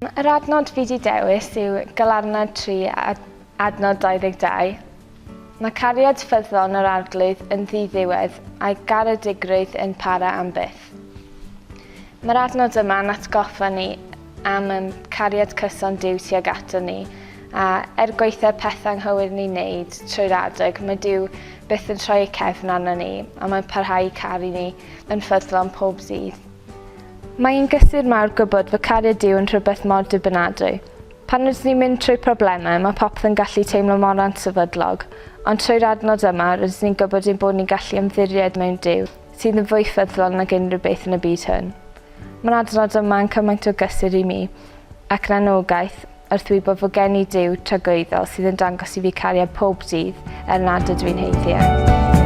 Yr adnod fi 'di dewis yw Galarnad 3 adnod 22. Mae cariad ffyddlon yr Arglwydd yn ddiddiwedd a'i garedigrwydd yn para am byth. Mae'r adnod yma yn atgoffa ni am y cariad cyson Duw tuag ato ni, a er gwaetha'r pethau anghywir ni'n neud trwy'r adeg, mae Duw byth yn troi ei cefn arno ni, a mae'n parhau i caru ni yn ffyddlon pob dydd. Mae hi'n gysur mawr gwybod fod cariad Duw yn rhywbeth mor dibynadwy. Pan rydyn ni'n mynd trwy problemau, mae popeth yn gallu teimlo mor ansefydlog, ond trwy'r adnod yma, rydyn ni'n gwybod ein bod ni'n gallu ymddiried mewn Duw, sydd yn fwy ffyddlon nag unrhyw beth yn y byd hwn. Mae'r adnod yma yn cymaint o gysur i mi, ac yn anogaeth, wrth wybod fod gen i Duw tragwyddol sydd yn dangos i fi cariad pob dydd, er nad ydw i'n haeddu e.